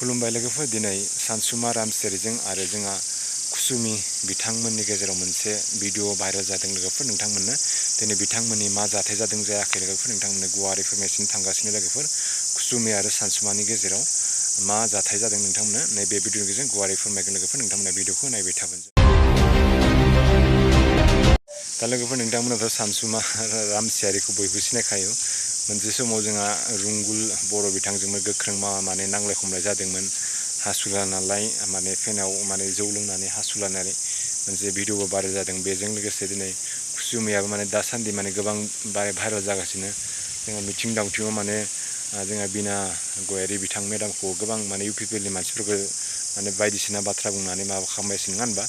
खुलुमबाय लोगोफोर दिनै सानसुमा रामसियारिजों आरो जोंहा कुसुमि बिथांमोननि गेजेराव मोनसे भिडिअ भाइरेल जादों लोगोफोर नोंथांमोननो दिनै बिथांमोननि मा जाथाय जादों जायाखै लोगोफोर नोंथांमोननो गुवारै फोरमायथिनो थांगासिनो लोगोफोर कुसुमि आरो सानसुमानि गेजेराव मा जाथाय जादों नोंथांमोननो नैबे भिडिअनि गेजेरजों गुवारै फोरमायगोन लोगोफोर नोंथांमोना भिडिअखौ नायबाय थागोन। दा लोगोफोर नोंथांमोनाथ' सानसुमा रामसियारिखौ बयबो सिनायखायो मोनसे समाव जोंहा रुंगुल बर' बिथांजोंबो गोख्रों माने नांलाय खमलाय जादोंमोन हासुलानालाय माने फेनाव माने जौ लोंनानै हासुलानानै मोनसे भिडिअबो भाइरेल जादों बेजों लोगोसे दिनै कुसुमियाबो माने दासान्दि माने गोबां भाइरेल जागासिनो जोंहा मिथिं दावथिङाव माने जोंहा बिना गयारि बिथां मेडामखौ गोबां माने इउपिपिएलनि मानसिफोरखौ माने बायदिसिना बाथ्रा बुंनानै माबा खालामगासिनो नङा होनबा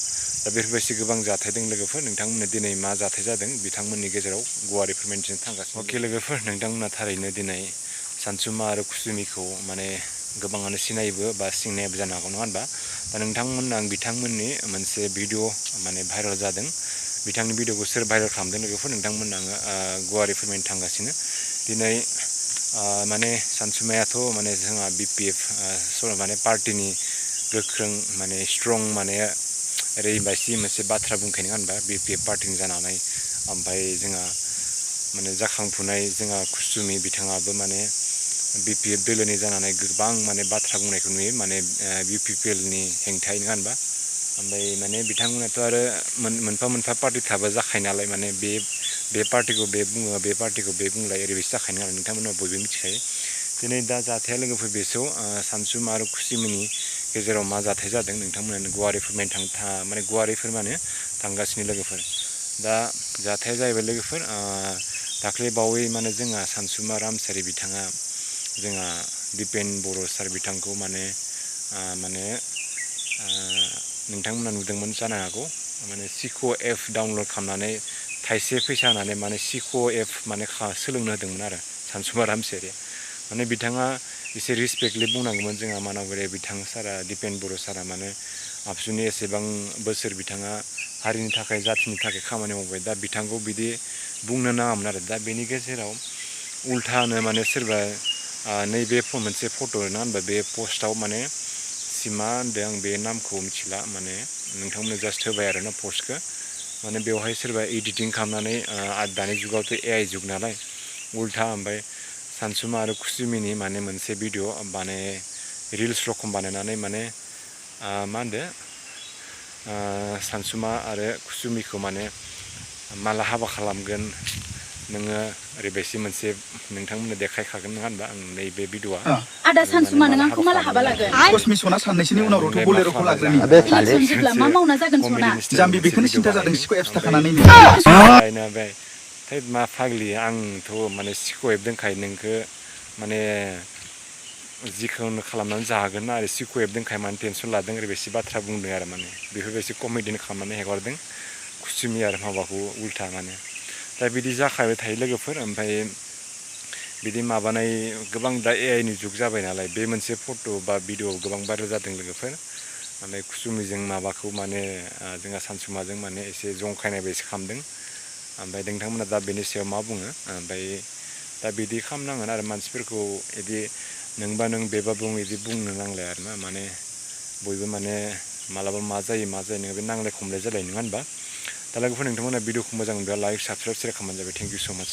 दा बेफोरबायदि गोबां जाथाय दं लोगोफोर नोंथांमोननो दिनै मा जाथाय जादों बिथांमोननि गेजेराव गुवारै फोरमायथिनो थांगासिनो। अके लोगोफोर नोंथांमोना थारैनो दिनै सानसुमा आरो कुसुमिखौ माने गोबाङानो सिनायोबो बा सिनायाबो जानो हागौ नङा होनबा दा नोंथांमोन आं बिथांमोननि मोनसे भिडिअ माने भाइरेल जादों बिथांनि भिडिअखौ सोर भाइरेल खालामदों लोगोफोर नोंथांमोन आङो गुवारै फोरमायनो थांगासिनो दिनै माने सानसुमायाथ' माने जोंहा बिपिएफ माने पार्टिनि गोख्रों माने स्ट्रं माने ओरैबायदि मोनसे बाथ्रा बुंखायो नङा होनबा बिपिएफ पार्टिनि जानानै ओमफ्राय जोंहा माने जाखांफुनाय जोंहा कुसुमि बिथाङाबो माने बिपिएफ दोलोनि जानानै गोबां माने बाथ्रा बुंनायखौ नुयो माने इउपिपिएलनि हेंथायै नङा होनबा ओमफ्राय माने बिथांमोनाथ' आरो मोनफा मोनफा पार्टि थाबा जाखायो नालाय माने बे पार्टिखौ बे बुङो बे पार्टिखौ बे बुंलाय ओरैबायदि जाखायो नालाय नोंथांमोना बयबो मिथिखायो दिनै दा जाथाया लोगोफोर बेसौ सानसुमा आरो कुसुमिनि गेजेराव मा जाथाय जादों नोंथांमोना गुवारै फोरमायनो माने गुवारै फोरमायनो थांगासिनो लोगोफोर दा जाथाया जाहैबाय लोगोफोर दाख्लै बावै माने जोंहा सानसुमा रामसियारि बिथाङा जोंहा दिपेन बर' सार बिथांखौ माने नोंथांमोना नुदोंमोन जानो हागौ माने सिक' एप डाउनलड खालामनानै थाइसे फैसा होनानै माने सिक' एप माने सोलोंनो होदोंमोन आरो सानसुमा रामसियारिया माने बिथाङा एसे रिसपेक्टलि बुंनांगौमोन जोंहा मानावगुरि बिथां सारा दिपेन बर' सारा माने आबसुनि एसेबां बोसोर बिथाङा हारिनि थाखाय जाथिनि थाखाय खामानि मावबाय दा बिथांखौ बिदि बुंनो नाङामोन आरो दा बेनि गेजेराव उल्थानो माने सोरबा नैबे मोनसे फट' ना होनबा बे पस्टआव माने सिमा होनदों आं बे नामखौ मिथिला माने नोंथांमोननो जास्ट होबाय आरो ना पस्टखौ माने बेवहाय सोरबा एडिटिं खालामनानै दानि जुगावथ' एआइ जुग नालाय उल्था ओमफ्राय सानसुमा आरो कुसुमिनि माने मोनसे भिडिअ माने रिल्स रखम बानायनानै माने मा होनदो सानसुमा आरो कुसुमिखौ माने माला हाबा खालामगोन नोङो ओरैबायदि मोनसे नोंथांमोननो देखायखागोन नङा होनबा आं नैबे भिडिअआ आदा सानसुमा नों आंखौ माला हाबा लागोन कसमिसना साननैसोनि उनाव रथ' बोलेर'खौ लाग्रोनि इलेक्सन जोबला मा मावना जागोन सना जाम्बि बेखौनो सिन्था जादों सिक' एप्स थाखानानै मा फाग्लि आंथ' माने सिक' एप दोनखायो नोंखौ माने जिखौनो खालामनानै जागोन आरो सिक' एप दोनखायो माने टेनसन लादों ओरैबायदि बाथ्रा बुंदों आरो माने बेफोरबायदि कमेडिनो खालामनानै हेगारदों कुसुमि आरो माबाखौ उल्था माने दा बिदि जाखाबाय थायो लोगोफोर ओमफ्राय बिदि माबानाय गोबां दा एआइनि जुग जाबाय नालाय बे मोनसे फट' बा भिडिअ गोबां भाइरेल जादों लोगोफोर ओमफ्राय कुसुमिजों माबाखौ माने जोंहा सानसुमाजों माने एसे जंखायनाय बायदि खालामदों ओमफ्राय नोंथांमोना दा बेनि सायाव मा बुङो ओमफ्राय दा बिदि खालामनांगोन आरो मानसिफोरखौ बिदि नोंबा नों बेबा बुं बिदि बुंनो नांलाया आरो ना माने बयबो माने मालाबा मा जायो नोङो बे नांलाय खमलाय जालाय नङा होनबा दा लोगोफोर नोंथांमोना भिडिअखौ मोजां मोनब्ला लाइक साबसक्राइब सेयार खालामबानो जाबाय थेंक इउ स' माच।